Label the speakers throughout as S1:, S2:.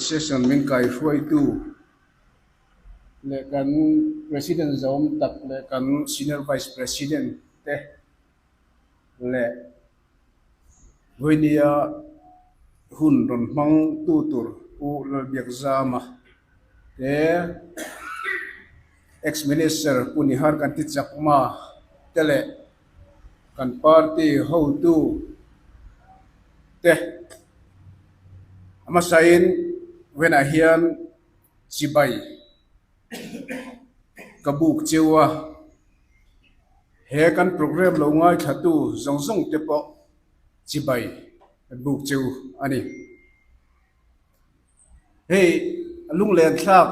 S1: Session min kaihruaitu leh kan President zawm tak leh kan Senior Vice President te leh vawinia hun rawn hmang tu tur Pu Lalbiakzama te Ex Minister Pu Nihar Kanti Chakma te leh kan party hotu te a hmasain vawiinah hian chibai ka buk cheu a, he kan program lo ngaithlatu zawng zawng te pawh chibai kan buk cheu a ni. Hei lunglen thlak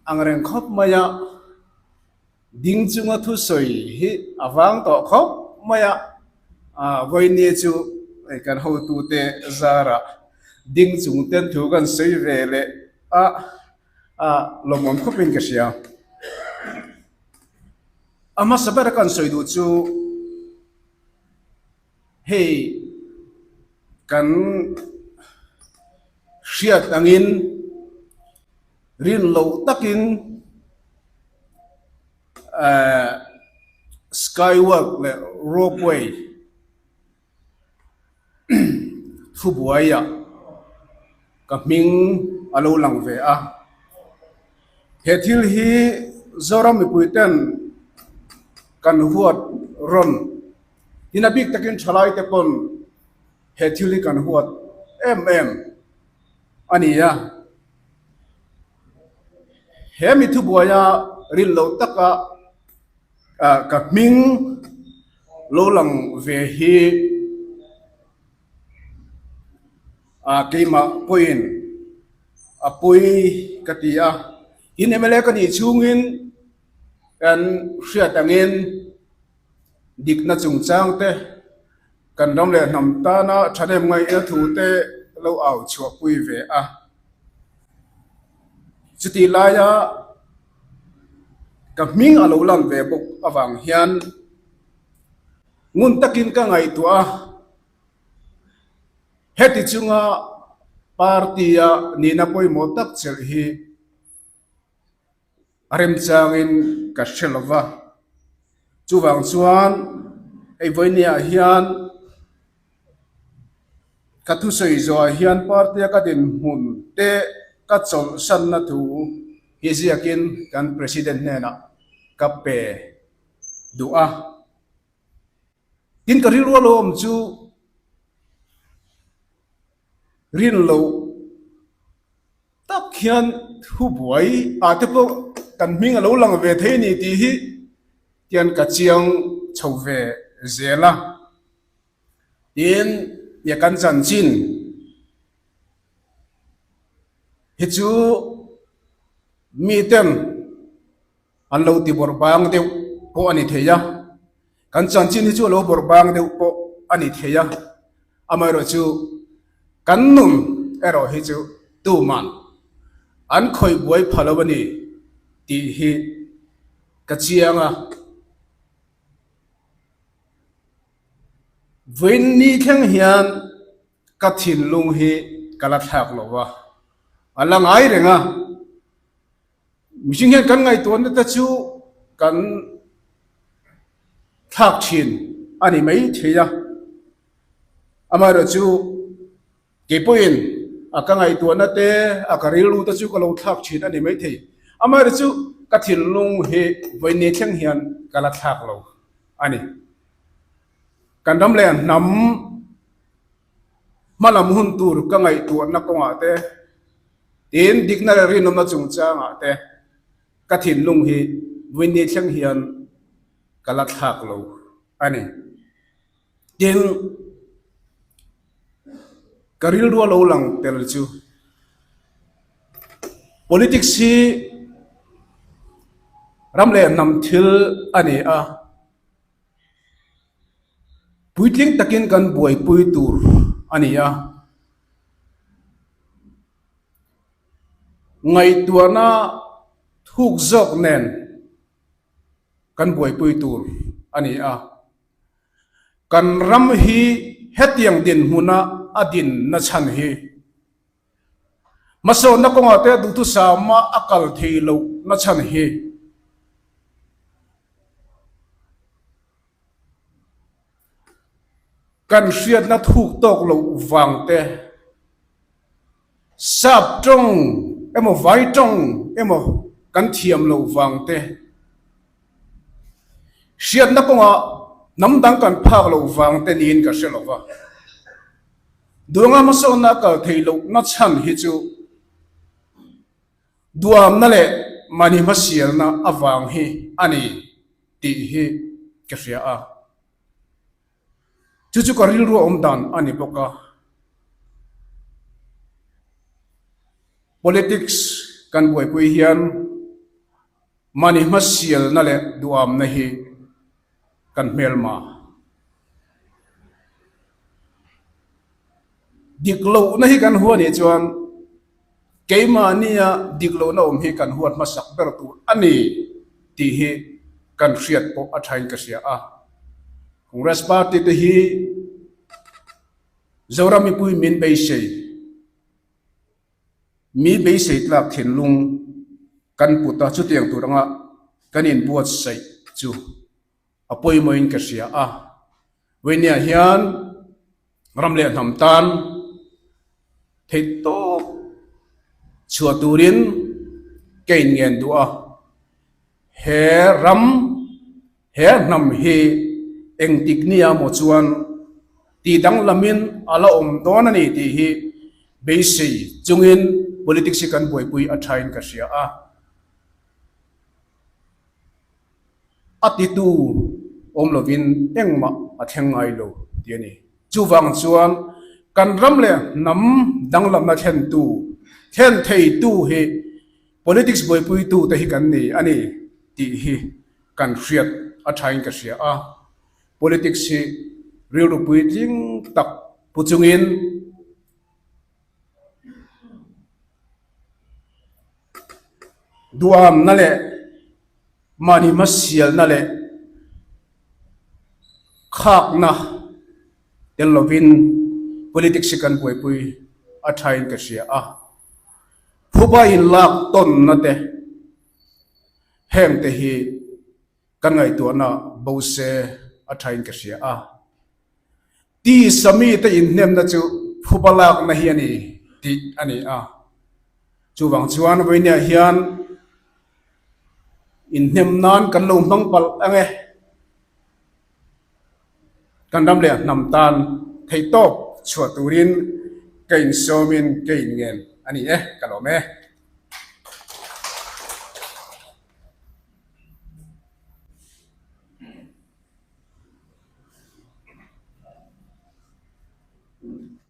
S1: ang reng khawp mai a. Ding chunga thusawi hi a vang tawh khawp mai a, vawiini chu kan hotute zarah ding chung ten thu kan sawi ve leh a, lawmawm khawpin ka hria. A hmasa bera kan sawi duh chu hei kan hriat angin Rin loh takin skywalk leh ropeway thubuaiah ka hming a lo lang ve a. He thil hi Zoram mipui ten kan huat rawn tin a bik takin thalai te pawn he thil hi kan huat em em a ni a. He mi thubuaia rin loh taka ka hming lo lang ve hi keimah pawhin a pawi ka ti a. Tin mla ka nih chhungin kan hriat angin dikna chungchang te Kan ram leh hnam tana thahnem ngaihna thu te lo au chhuahpui ve a. Chutih laia ka hming a lo lan ve bawk avang hian ngun takin ka ngaihtuah a, heti chunga party-a nihna pawimawh tak chelh hi A remchangin ka hre lo va, chuvang chuan hei vawinia hian ka thusawi zawhah hian party a ka dinhmun te ka chawlhsanna thu hi ziakin kan President hnenah ka pe duh a. Tin ka rilru a lo awm chu rin loh tak hian thubuai ah te pawh kan hming a lo lang ve thei a ni tih hi tian ka chiang chho ve zel a. Tin, ia kan chanchin hi chu miten An lo ti bawrh bang deuh pawh a ni thei a, kan chanchin hi chu a lo bawrh bang deuh pawh a ni thei a, amaherawhchu kan nun erawh hi chu tuman an khawih buai pha lo a ni tih hi ka chiang a. Vawiin ni thleng hian ka thinlung hi ka la thlak lo va, a la ngai reng a. Mihring hian kan ngaihtuahna te chu kan thlak thin a ni mai thei a, amaherawhchu kei pawhin a ka ngaihtuahna te a ka rilru te chu ka lo thlak thin a ni mai thei, amaherawhchu ka thinlung hi vawiin thleng hian ka la thlak lo a ni. Kan ram leh hnam hmalam hun tur ka ngaihtuahna kawngah te, Tin, dikna leh rinawmna chungchangah te ka thinlung hi vawiin thleng hian ka la thlak lo a ni. Tin, ka rilru a lo lang tel chu politics hi ram leh hnam thil a ni a, puitling takin kan buaipui tur a ni a. Ngaihtuahna thuk zawk nen kan buaipui tur a ni a. Kan ram hi hetiang dinhmuna a din nachhan hi. Hmasawnna kawngah te duhthusama a kal thei loh na chhan hi kan hriatna thuk tawk loh vang te, sap tawng emaw vai tawng emaw kan thiam loh vang te, hriatna kawngah hnam dang kan phak loh vang te niin ka hre lo va. Duanga hmasawnna a kal thei loh na chhan hi chu duamna leh mahni hmasialna avang hi a ni tih hi ka hria a. Chu chu ka rilru a awm dan a ni bawk a. Politics kan buaipui hian mahni hmasialna leh duamna hi kan hmelma. Dik lohna hi kan hua nih chuan keimahnia dik lohna awm hi kan huat hmasak ber tur a ni tih hi kan hriat pawh a thain ka hria a. Congress party te hi Zoram mipui min beisei, mi beisei tlak thinlung kan put a, chutiang tur anga kan inbuatsaih chu a pawimawhin ka hria a. Vawinia hian ram leh hnam tan theih tawp chhuah turin ka inngen duh a, he ram, he hnam hi engtik nia maw chuan tih danglamin a la awm dawn a ni tih hi beisei chungin politics hi kan buaipui a thain ka hria a. A titu awm lovin engmah a thleng ngai lo tih a ni. Chuvang chuan kan ram leh hnam danglamna thlentu, thlen theitu hi politics buaipuitu te hi kan ni a ni tih hi kan hriat a thain ka hria a. Politics hi rilru puitling tak pu chungin Duamna leh mahni hmasialna leh khakna tel lovin politics hi kan buaipui a thain ka hria a. Phuba inlak tawnna te heng te hi kan ngaihtuahna bo se a thain ka hria a. Tisa mite inhnemna chu phuba lakna hi a ni tih a ni a. Chuvang chuan vawinia hian inhnem nan kan lo hmang palh ang e. Kan ram leh hnam tan theihtawp chhuah turin ka insawmin ka inngen a ni e, ka lawm e.